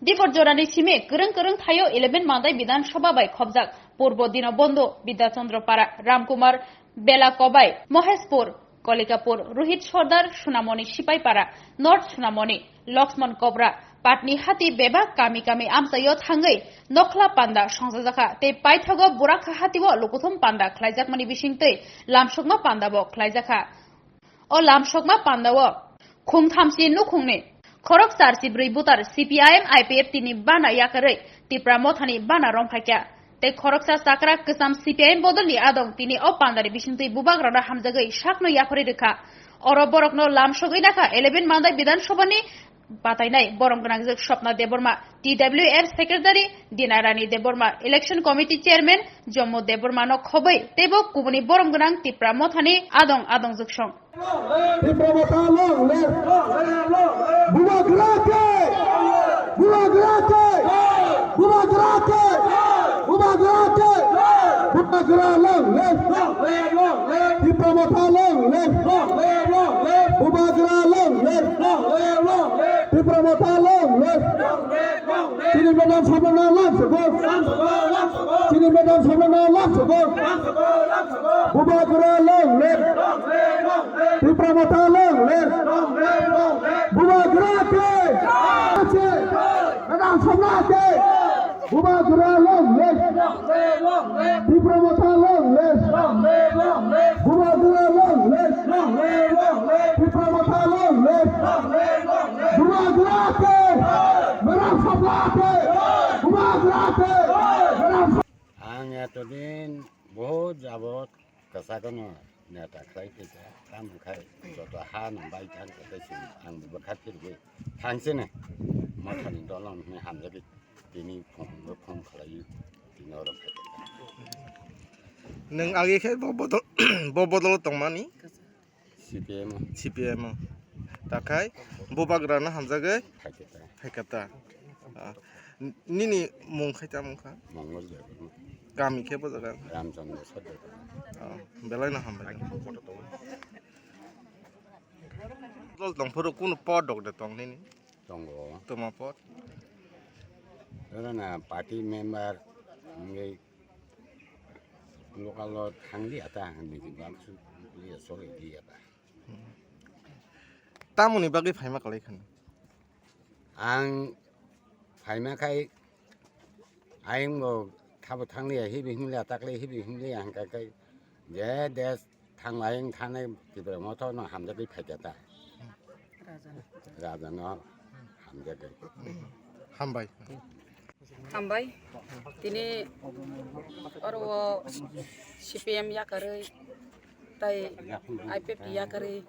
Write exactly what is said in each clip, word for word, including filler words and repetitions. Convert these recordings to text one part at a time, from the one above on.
Dibor jorani simi kwrwng kwrwng thaio eleven Mandai Bidhan Sabha bai khobjak Purbo Dinobondo, Bidya Chandra Para, Ramkumar Bela Kobai, Mohespur, Kolikapur, Rohit Sordar, Sunamoni Sipaipara, North Sunamoni, Loksmon Kobra, Patni hati bebak kami kami amchaio thangwi nokhla panda songchajakha tei paithago Burakha hatio lukuthum panda khlaijakmani bisingtwi lamsokma pandabo khlaijakha. O lamsokma pandao khungthamsi nukhungni khoroksa rsi bwrwi butar C P I M I P F T ni bana yakarwi Tipra Mothani bana romkhaikha. Tei khoroksa chakra kwcham C P I M bodolni adong tini o pandani bisingtwi bubagrano hamjagwi sakno yapharwi rwkha. Oro borokno lamsogwi nakha eleven Mandai Bidhan Sabhani batainai borom gwnangjwk Swapna Debbarma, T W F Secretary Dina Rani Debbarma, Election Committee Chairman Jommo Debbarmano khobwi teibo kubuni borom gwnang Tipra Mothani adong adongjwksong. Tipra Motha long live! Bubagra ke! Bubagra ke! Bubagra ke! Bubagra ke! Bubagra long live! Tipra Motha long live! Bubagra long live! Tipra Motha long live! Chini madam samano lamsogo! Chini madam samano lamsogo! Bubagra long live! Tipra Motha long live! Bubagra ke! Ase! Madam samano ke! Bubagra long live! Tipra Motha long live! Bubagra long live! Tipra Motha long live! Bubagra ke! Madam samano ke! Bubagra ke! Madam Ang etodin bohut jabot kwchakno neta khlai phaikha, tamo khai joto ha no bai thang khe tei chwng ang bo bwkha phirwi thangsini mothani dolong hwnwi hamjagwi tini phone bo phone khlaiwi tini oro phaikha. Nwng agi khe bo bodol, bo bodolo tongmani? C P M o. C P M o. Takhai bubagrano hamjagwi phaikha ta. Phaikha ta. Ah, n-, nini mung khai tamo wngkha? Mangmor Debbarma. Kami khe bo jaga? Ramchandra Sodda. Oh, belai no hambai. Dol tongphuru kunu pod dok de tong nini? Tongo. Toma pod? Oro na party member wngwi local o thang liya ta, niji baksu liya, sori liya ta. Tamoni bagwi phaima kwlai khani? Ang phaima khai ayang bo thabo thang liya, hibi himliya, takle hibi himliya hwnka khai je des thang ayang thanai Tipra Motha no hamjagwi phaikha ta. Raja no hamjagwi. Hambai. Hambai. Tini oro o C P M yakarwi tai I P F T yakarwi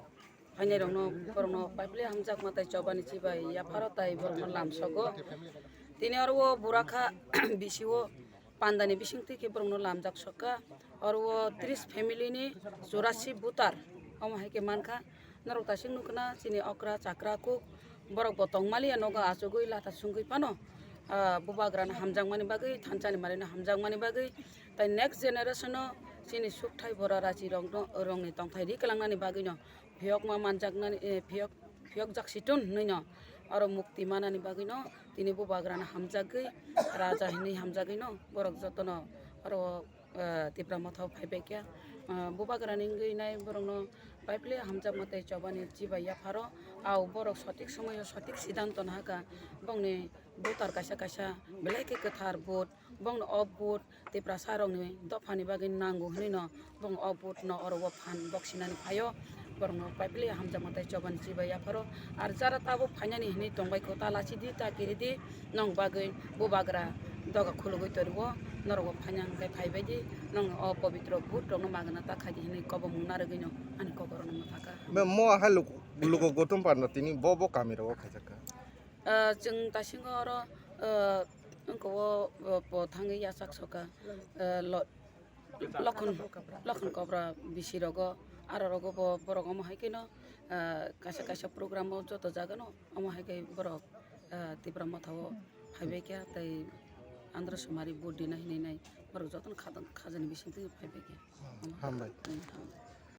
phainairokno borokno paipli hamjakma tai chobani chibai yapharo tai borokno lamsogo. Tini oro o Burakha bisi o pandani bisingtwi khe borokno lamjak sokha. Oro o tris family ni churasi butar omo hai khe mankha. Norok tasing nukna chini okra chakra kuk borok bo tongmaliya nogo achugwi lata sungwi phano, ah, bubagrano hamjakmani bagwi, thansa ni manwino hamjakmani bagwi, tai next generation o chini sukthai bora rachi rokno, rokni tongthai ri kwlangnani bagwino phiyokma manjaknani, eh, phiyok, phiyokjak siton hwnwino oro mukti manani bagwino tini bubagrano hamjagwi raja hinwi hamjagwino borok jotono oro ah, Tipra Motha o phaibaikha. Ah, bubagrani wngwi nai borokno paipli hamjakma tei chobani chibai yapharo. Au borok sotik somoio sotik sidanto nahakha. Bongni voter kaisa kaisa belai khe kwthar vote, bongno o vote Tiprasa rokni dophani bagwi nango hwnwino bongno o vote no oro o phan boksinani phaio. Borokno paipli hamjakma tei chobani chibai yapharo. Ar jara tabuk phainani hinwi tongbai kho, ta lachidi, ta kiridi, nong bagwi bubagra doga khulugwi tongo. Norok bo phaina hwnkhe phaibaidi, nong o pobitro vote rokno magwna ta khaidi hinwi kobomung narwgwino ani kokrokno mwthakha. Be mo ahai luku, luku kutung panda tini bo bo kami rogo khaijakha. Ah, chwng tasingo oro, ah, wngkha o, o, po thangwi yachak soka, ah, lo-, Lokhon, Lokhon Kobra bisi rogo, aro rogo bo borok omo hai kheno, ah, kaisa kaisa program o joto jaga no omo hai khe borok, ah, Tipra Motha o phaibai kha tei Andhra Sumari vote dina hinwi nai borok jotono khajang, khajani bisingtwi phaibai kha. Hambai. Hmm, hambai.